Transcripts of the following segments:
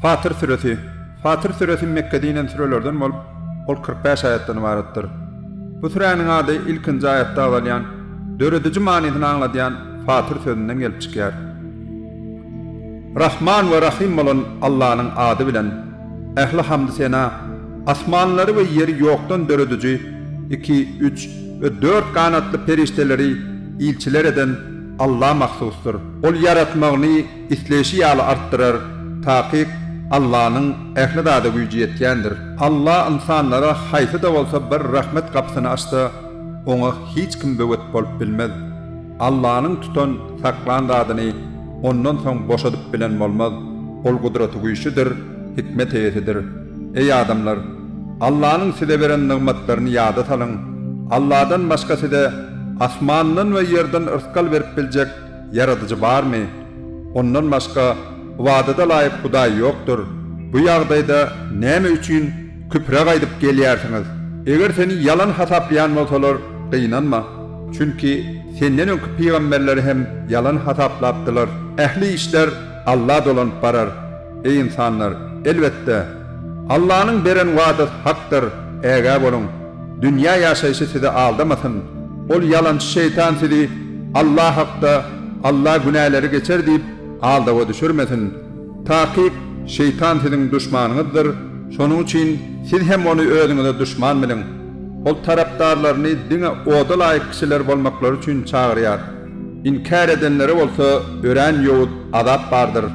Fatyr süresi Fatyr süresi Mekgede inen sürelerden bolup, ol 45 aýatdan ybaratdyr. Bu süräniň ady ilkinji aýatda agzalýan, dörediji manysyny aňladýan Fatyr sözünden gelip çykýar. Rahman we Rahym bolan Allanyň ady bilen, ähli hamdy-sena, asmanlary we ýeri ýokdan dörediji, iki, üç we dört ganatly perişdeleri ilçiler eden Alla mahsusdyr. Ol ýaratmagyny isleýşi ýaly artdyrar, takyk Allanyň ähli zada güýji ýetýändir. Alla ynsanlara haýsy-da bolsa bir rahmet gapysyny açsa, oňa hiç kim böwet bolup bilmez. Allanyň tutan, saklan zadyny ondan soň boşadyp bilen bolmaz. Ol Gudratygüýçlüdir, hikmet eýesidir. Eý adamlar! Allanyň size beren nygmatlaryny ýada salyň! Alladan başga size asmandan we ýerden yrsgal berip biljek Ýaradyjy barmy? Ondan başga ybadada laýyk Hudaý ýokdur. Bu ýagdaýda näme üçin küpre gaýdyp gelýärsiňiz? Eger seni ýalan hasaplaýan bolsalar, gynanma. Çünki senden öňki pygamberleri hem ýalan hasaplapdylar. Ähli işler Alla dolanyp barar. Eý ynsanlar! Elbetde, Allanyň beren wadasy hakdyr, ägä boluň! Dünýä ýaşaýşy sizi aldamasyn. Ol ýalançy şeýtan sizi Alla hakda, Alla günäleri geçer diýip, aldawa düşürmesin. Takyk, şeýtan siziň duşmanyňyzdyr, şonuň üçin siz hem ony özüňize duşman biliň. Ol tarapdarlaryny diňe oda laýyk kişiler bolmaklary üçin çagyrýar. Inkär edenlere bolsa örän ýowuz azap bardyr.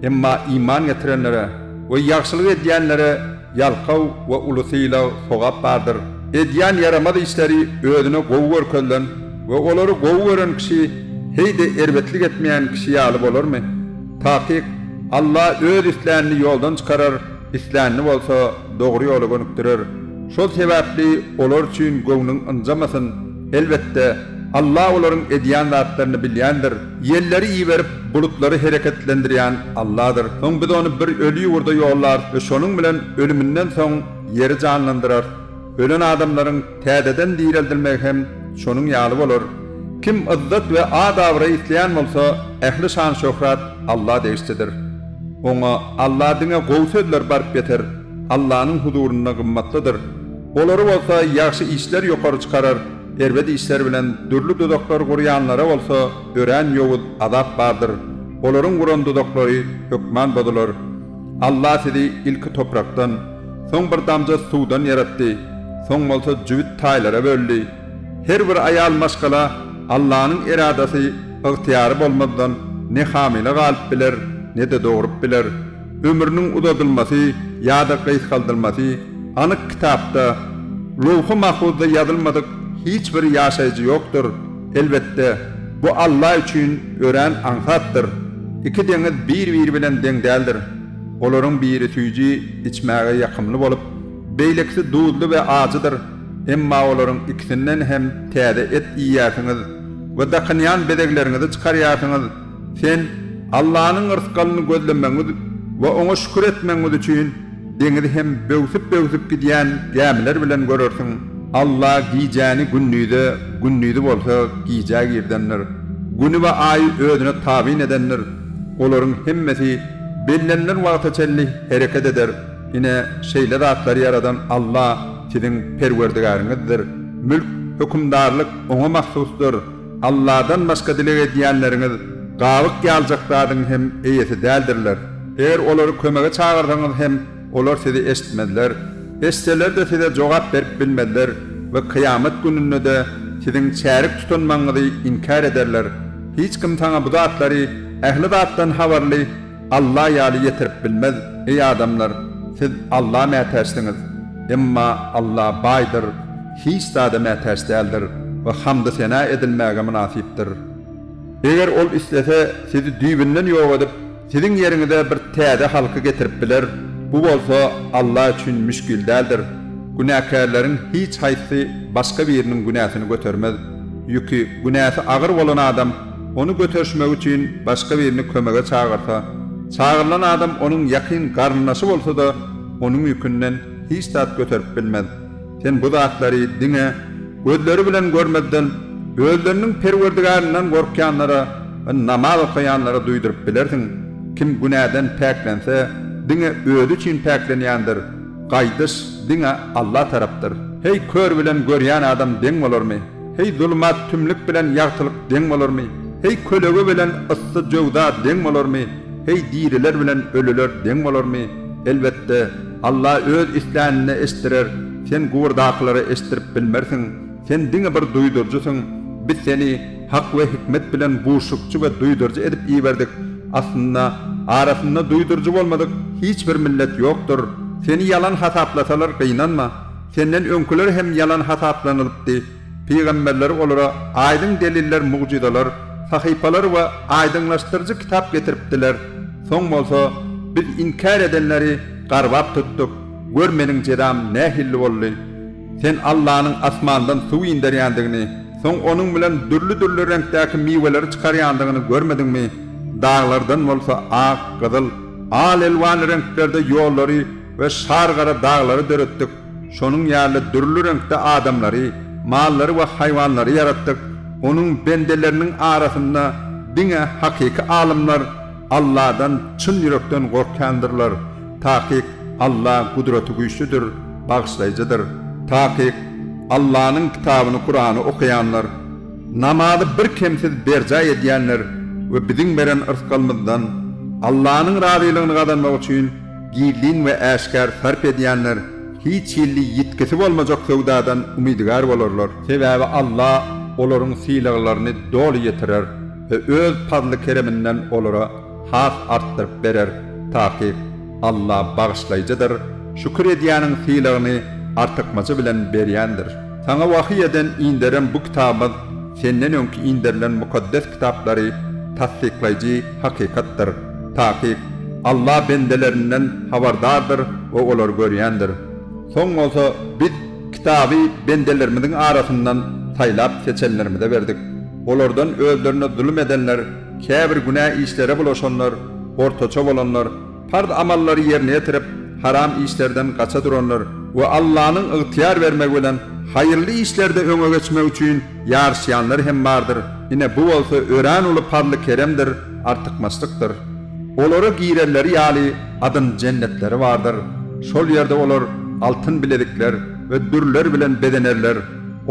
Emma iman getirenlere we ýagşylyk edýänlere ýalkaw we uly sylag, sogap bardyr. Edýän ýaramaz işleri özüne gowy görkezilen we olary gowy gören kişi heý-de erbetlik etmeýän kişi ýaly bolarmy? Takyk, Alla öz islänini ýoldan çykarar, islänini bolsa dogry ýola gönükdirer. Şol sebäpli olar üçin göwnüň ynjamasyn. Elbetde, Alla olaryň edýän zatlaryny bilýändir. Ýelleri iberip, bulutlary hereketlendirýän Alladyr. Soň biz ony bir öli ýurda ýollarys we şonuň bilen ölüminden soň ýeri janlandyrarys. Ölen adamlaryň täzeden direldilmegi hem şonuň ýaly bolar. Kim yzzat we at-abraý isleýän bolsa, ähli şan-şöhrat Alla degişlidir. Oňa, Alla diňe gowy sözler baryp ýeter, Allanyň huzurynda gymmatlydyr. Olary bolsa ýagşy işler ýokary çykarar, erbet işler bilen dürli duzaklar gurýanlara bolsa örän ýowuz azap bardyr. Olaryň guran duzaklary hökman bozular. Alla sizi ilki toprakdan, soň bir damja suwdan ýaratdy, soň bolsa jübüt taýlara böldi. Her bir aýal maşgala Allanyň eradasy, ygtyýary bolmazdan ne hamyla galyp biler, ne-de dogrup biler. Ömrüniň uzadylmasy ýa-da gysgaldylmasy anyk kitapda, Lowhy Mahfuzda ýazylmadyk hiç bir ýaşaýjy ýokdur. Elbetde, bu Alla üçin örän aňsatdyr. Iki deňiz bir-biri bilen deň däldir. Olaryň biri süýji, içmäge ýakymly bolup, beýlekisi duzly we ajydyr. Emma olaryň ikisinden hem täze et iýýärsiňiz we dakynýan bezegleriňizi çykarýarsyňyz. Sen, Allanyň yrsgalyny gözlemegiňiz we Oňa şükür etmegiňiz üçin deňizi hem böwsüp-böwsüp gidýän gämiler bilen görersiň. Alla gijäni gündize, gündizi bolsa gijä girdendir. Güni we Aýy özüne tabyn edendir. Olaryň hemmesi bellenilen wagta çenli hereket eder. Ine, şeýle zatlary ýaradan Alla siziň Perwerdigäriňizdir. Mülk, hökümdarlyk Oňa mahsusdyr. Alladan başga dileg edýänleriňiz gabyk ýaljak zadyň hem eýesi däldirler. Eger olary kömege çagyrsaňyz hem olar sizi eşitmezler. Eşitseler-de size jogap berip bilmezler we kyýamat gününde-de siziň şärik tutunmagyňyzy inkär ederler. Hiç kim saňa bu zatlary ähli zatdan habarly Alla ýaly ýetirip bilmez. Eý adamlar! Siz Alla mätäçsiňiz. Emma Alla baýdyr, hiç zada mätäç däldir we hamdy-sena edilmäge mynasypdyr. Eger Ol islese, sizi düýbünden ýok edip, siziň ýeriňize bir täze halky getirip biler, bu bolsa Alla üçin müşgil däldir. Günäkärleriň hiç haýsysy başga biriniň günäsini götermez. Ýüki, günäsi agyr bolan adam ony göterişmegi üçin başga birini kömege çagyrsa, çagyrylan adam onuň ýakyn garyndaşy bolsa-da, onuň ýükünden hiç zat göterip bilmez. Sen bu zatlary diňe gözleri bilen görmezden, özleriniň Perwerdigärinden gorkýanlara we namaz okaýanlara duýduryp bilersiň. Kim günäden päklense, diňe özi üçin päklenýändir. Gaýdyş diňe Alla tarapdyr. Heý kör bilen görýän adam deň bolarmy? Heý zulmat tümlük bilen ýagtylyk deň bolarmy? Heý kölege bilen yssy jöwza deň bolarmy? Heý diriler bilen ölüler deň bolarmy? Elbetde, Alla öz islänine eşitdirer, sen guburdakylara eşitdirip bilmersiň. Sen diňe bir duýduryjysyň. Biz seni hak we hikmet bilen buşlukçy we duýduryjy edip iberdik. Aslynda, arasynda duýduryjy bolmadyk hiç bir millet ýokdur. Seni ýalan hasaplasalar gynanma. Senden öňküler hem ýalan hasaplanylypdy. Pygamberler olara aýdyň deliller, mugjyzalar, sahypalar we aýdyňlaşdyryjy kitap getiripdiler. Soň bolsa Biz inkär edenleri garbap tutduk. Gör meniň jezam nähilli boldy. Sen Allanyň asmandan suw inderýändigini, soň onuň bilen dürli-dürli reňkdäki miweleri çykarýandygyny görmediňmi? Daglardan bolsa ak, gyzyl, al-elwan reňklerde ýollary we şar-gara daglary döretdik. Şonuň ýaly dürli reňkde adamlary, mallary we haýwanlary ýaratdyk. Onuň bendeleriniň arasynda diňe hakyky alymlar Alladan çyn ýürekden gorkýandyrlar. Takyk, Alla Gudratygüýçlüdir, Bagyşlaýjydyr. Takyk, Allanyň kitabyny Kurany okaýanlar, namazy birkemsiz berjaý edýänler we biziň beren yrsgalymyzdan Allanyň razylygyny gazanmak üçin gizlin we äşgär sarp edýänler hiç hili ýitgisi bolmajak söwdadan umydygär bolarlar. Sebäbi Alla olaryň sylaglaryny doly ýetirer we Öz pazly-kereminden olara has artdyryp berer. Takyk, Alla Bagyşlaýjydyr, şükür edýäniň sylagyny artykmajy bilen berýändir. Saňa wahyý eden inderen bu kitabymyz senden öňki inderilen mukaddes kitaplary tassyklaýjy hakykatdyr. Takyk, Alla bendelerinden habardardyr we olary görýändir. Soň bolsa Biz kitaby bendelerimiziň arasyndan saýlap seçenlerimize berdik. Olardan özlerine zulum edenler, käbir günä işlere bulaşanlar, ortaça bolanlar, parz amallary ýerine ýetirip, haram işlerden gaça duranlar we Allanyň ygtyýar bermegi bilen haýyrly işlerde öňe geçmek üçin ýaryşýanlar hem bardyr. Ine, bu bolsa örän uly pazly-keremdir, artykmaçlykdyr. Olara girerleri ýaly adyn jennetleri bardyr. Şol ýerde olar altyn bilezikler we dürler bilen bezenerler.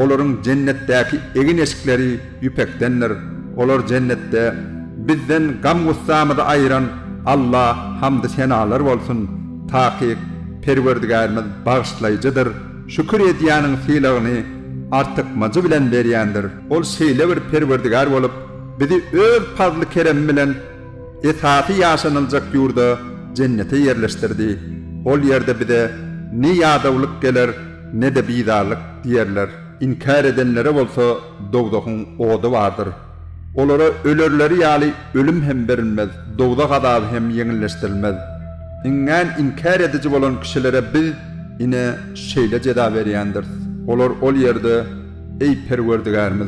Olaryň jennetdäki egin-eşikleri ýüpekdendir. Olar jennetde, Bizden gam-gussamyzy aýyran Alla hamdy-senalar bolsun! Takyk, Perwerdigärimiz Bagyşlaýjydyr, şükür edýäniň sylagyny artykmajy bilen berýändir. Ol şeýle bir Perwerdigär bolup, bizi Öz pazly-keremi bilen esasy ýaşanyljak ýurda, jennete ýerleşdirdi. Ol ýerde bize ne ýadawlyk geler, ne-de bizarlyk diýerler. Inkär edenlere bolsa dowzahyň ody bardyr. Olara ölerleri ýaly ölüm hem berilmez, dowzah azaby hem ýeňilleşdirilmez. Iňňän inkär ediji bolan kişilere Biz, ine, şeýle jeza berýändiris. Olar ol ýerde, Eý, Perwerdigärimiz!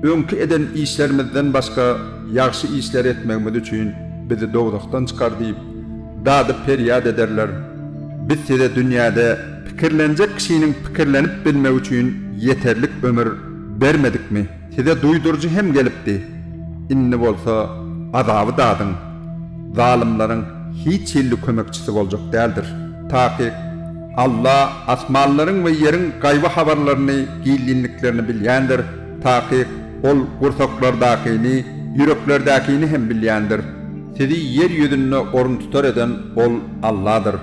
Öňki eden işlerimizden başga ýagşy işleri etmegimiz üçin bizi dowzahdan çykar diýip, dady-perýat ederler. Biz size dünýäde pikirlenjek kişiniň pikirlenip bilmegi üçin ýeterlik ömür bermedikmi? Size duýduryjy hem gelipdi. Indi bolsa azaby dadyň. Zalymlaryň hiç hilli kömekçisi boljak däldir. Takyk, Alla asmanlaryň we ýeriň gaýby habarlaryny, gizlinliklerini bilýändir. Takyk, Ol gursaklardakyny, ýüreklerdäkini hem bilýändir. Sizi ýer ýüzünde oruntutar eden Ol Alladyr.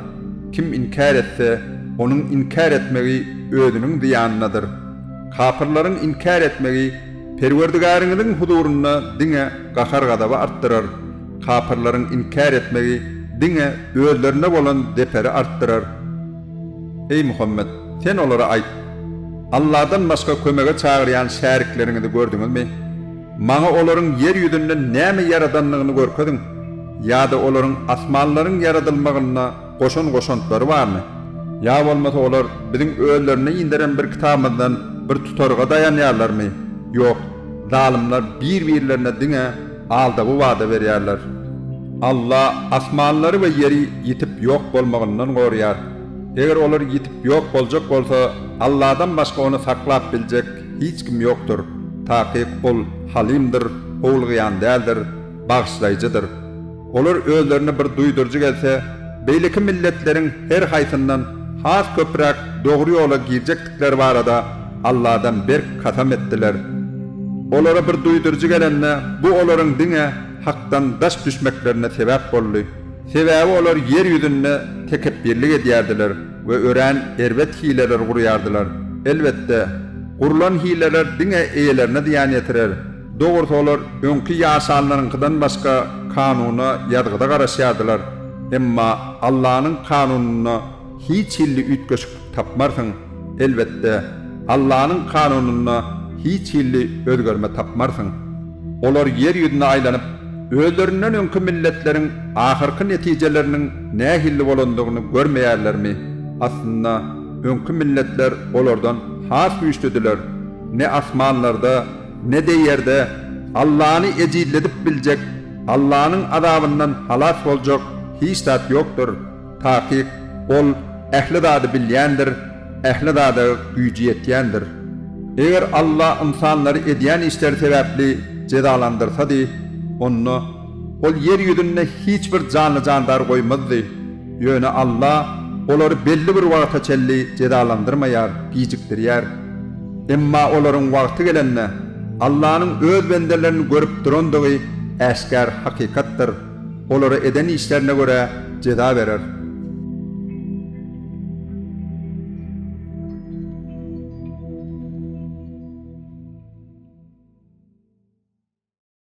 Kim inkär etse, onuň inkär etmegi özüniň zyýanynadyr. Kapyrlaryň inkär etmegi Perwerdigäriňiziň huzurynda diňe gahar-gazaby artdyrar. Kapyrlaryň inkär etmegi diňe özlerine bolan zeperi artdyrar. Eý, Muhammet! Sen olara aýt, Alladan başga kömege çagyrýan şärikleriňizi gördüňizmi? Maňa olaryň ýer ýüzünde näme ýaradandygyny görkeziň! Ýa-da olaryň asmanlaryň ýaradylmagynda goşan goşantlary barmy? Ýa bolmasa olar biziň özlerine inderen bir kitabymyzdan bir tutaryga daýanýarlarmy? Ýok, zalymlar bir-birlerine diňe aldawy wada berýärler. Alla asmanlary we ýeri ýitip ýok bolmagyndan goraýar. Eger olar ýitip ýok boljak bolsa, Alladan başga ony saklap biljek hiç kim ýokdur. Takyk Ol Halymdyr, howlugýan däldir, Bagyşlaýjydyr. Olar özlerine bir duýduryjy gelse, beýleki milletleriň her haýsyndan has köpräk dogry ýola girjekdikleri barada Alladan berk kasam etdiler. Olara bir duýduryjy gelende, bu olaryň diňe hakdan daş düşmeklerine sebäp boldy. Sebäbi olar ýer ýüzünde tekepbirlik edýärdiler we örän erbet hileler gurýardylar. Elbetde, gurlan hileler diňe eýelerine zyýan ýetirer. Dogrusy olar öňki ýaşanlaryňkydan başga kanuna, ýazgyda garaşýardylar. Emma Allanyň kanunynda hiç hilli üýtgeşiklik tapmarsyň. Elbetde, Allanyň kanunynda hiç hilli özgerme tapmarsyň. Olar ýer ýüzüne aýlanyp, özlerinden öňki milletleriň ahyrky netijeleriniň nähilli bolandygyny görmeýärlermi? Aslynda, öňki milletler olardan has güýçlüdiler. Ne asmanlarda, ne-de ýerde Allany ejizledip biljek, Allanyň azabyndan halas boljak hiç zat ýokdur. Takyk, Ol ähli zady bilýändir, ähli zada güýji ýetýändir. Eger Alla ynsanlary edýän işleri sebäpli jezalandyrsady, onda Ol ýer ýüzünde hiç bir janly-jandar goýmazdy. Ýöne Alla olary belli bir wagta çenli jezalandyrmaýar, gijikdirýär. Emma olaryň wagty gelende, Allanyň öz bendelerini görüp durandygy äşgär hakykatdyr. Olara eden işlerine görä jeza berer.